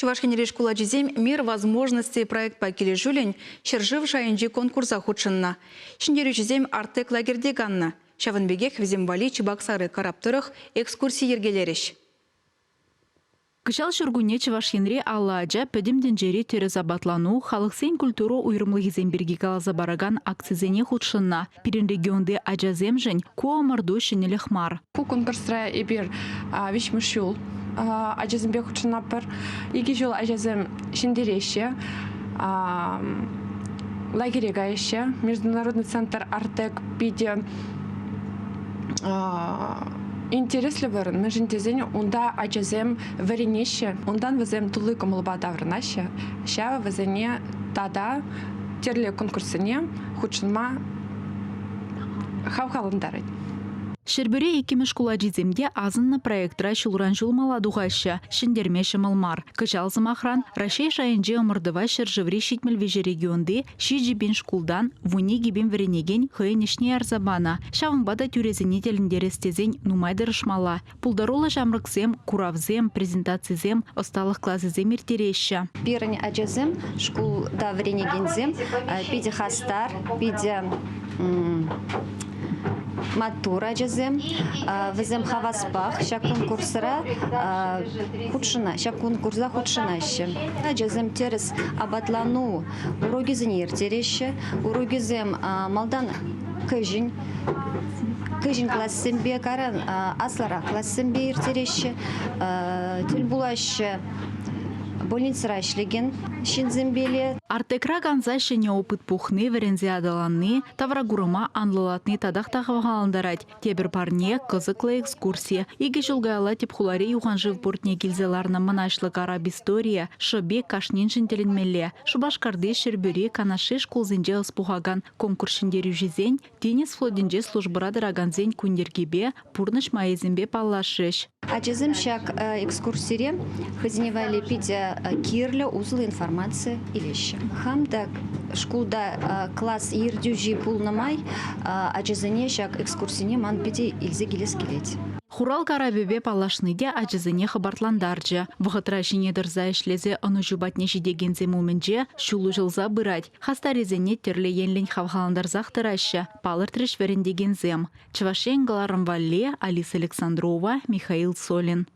Чӑваш Енри шкул ачисем «Мир возможностей» проектпа килӗшӳллӗн ҫӗршыв шайӗнчи конкурса хутшӑннӑ. Ҫӗнтерӳҫӗсем «Артек» лагерьте каннӑ. Ҫавӑн пекех вӗсем валли Чебоксары карап тӑрӑх экскурси йӗркелерӗҫ. Кӑҫал ҫуркунне Чӑваш Енре 50 ача Пӗтӗм тӗнчери тӗрӗс апатлану, халӑхсен культура уйрӑмлӑхӗсем пирки каласа паракан акцисене хутшӑннӑ. Пирӗн регионти ачасемшӗн ку ӑмӑрту ҫӗнӗлӗх мар. Ку конкурсра эпир виҫҫӗмӗш ҫул ачасемпе хутшӑнатпӑр. Икӗ ҫул ачасем ҫӗнтереҫҫӗ, лагере каяҫҫӗ. Международный центр «Артек» питӗ интереслӗ вырӑн, мӗншӗн тесен унта ачасем вӗренеҫҫӗ, унтан вӗсем тулли кӑмӑлпа таврӑнаҫҫӗ. Ҫавӑ вӗсене тата тӗрлӗ конкурссене хутшӑнма хавхалантарать. Ҫӗрпӳре иккӗмӗш шкул ачисем те асӑннӑ проектра ҫулран-ҫул мала тухаҫҫӗ. Ҫӗнтерме ҫӑмӑл мар. Кӑҫал, сӑмахран, Раҫҫей шайӗнчи ӑмӑртӑва ҫӗршыври 73 регионти 7000 шкултан 12 000 вӗренекен хӑйӗн ӗҫне ярса панӑ. Ҫавӑнпа та тӳресене тӗлӗнтерес тесен нумай тӑрӑшмалла. Пултаруллӑ ҫамрӑксем куравсем, презентацисем, ӑсталӑх класӗсем ирттереҫҫӗ. Пирӗн ачасем, шкулта вӗренекенсем питӗ хастар, питӗ маттур ачасем. Вӗсем хаваспах ҫак конкурсра хутшӑна, ҫак конкурса хутшӑнаҫҫӗ. Ачасем тӗрӗс апатлану урокӗсене ирттереҫҫӗ. Урокӗсем малтан кӗҫӗн кӗҫӗн классемпе каран аслӑрах классемпе ирттереҫҫӗ, тӗл пулаҫҫӗ больницӑра ӗҫлекен ҫынсемпеле. Артекра канса ҫӗнӗ опыт пухни, вӗренсе аталанни, тавракурӑма анлӑлатни татах та хавхалантарать. Тепӗр парне, кӑсӑклӑ экскурси. Икӗ ҫул каялла тӗп хулари юханшыв портне килсе ларнӑ мӑнаҫлӑ карап историйӗ, шӑпи кашниншӗн тӗлӗнмелле. Шупашкарти, Ҫӗрпӳри, Канашри шкулсенче ӑс пухакан конкурс ҫӗнтерӳҫисен, тинӗс флотӗнче службӑра тӑракансен кун йӗркипе, пурнӑҫ майӗсемпе паллашрӗҫ. Ачасем ҫак экскурсире хӑйсене валли питӗ кирлӗ, усӑллӑ информаци илеҫҫӗ. Хам та шкулта класс ертӳҫи пулнӑ май ачасене ҫак экскурсине ман питӗ илсе килес килет. Хурал карапӗпе паллашни те ачасене хӑпартлантарчӗ. Вӑхӑтра ҫине тӑрса ӗҫлесе ӑнӑҫу патне ҫитекенсем умӗнче ҫул уҫӑлса пырать. Хастаррисене тӗрлӗ енлӗн хавхалантарсах тӑраҫҫӗ, палӑртрӗҫ вӗрентекенсем. Чӑваш Ен кӑларӑм валли Алиса Александрова, Михаил Солин.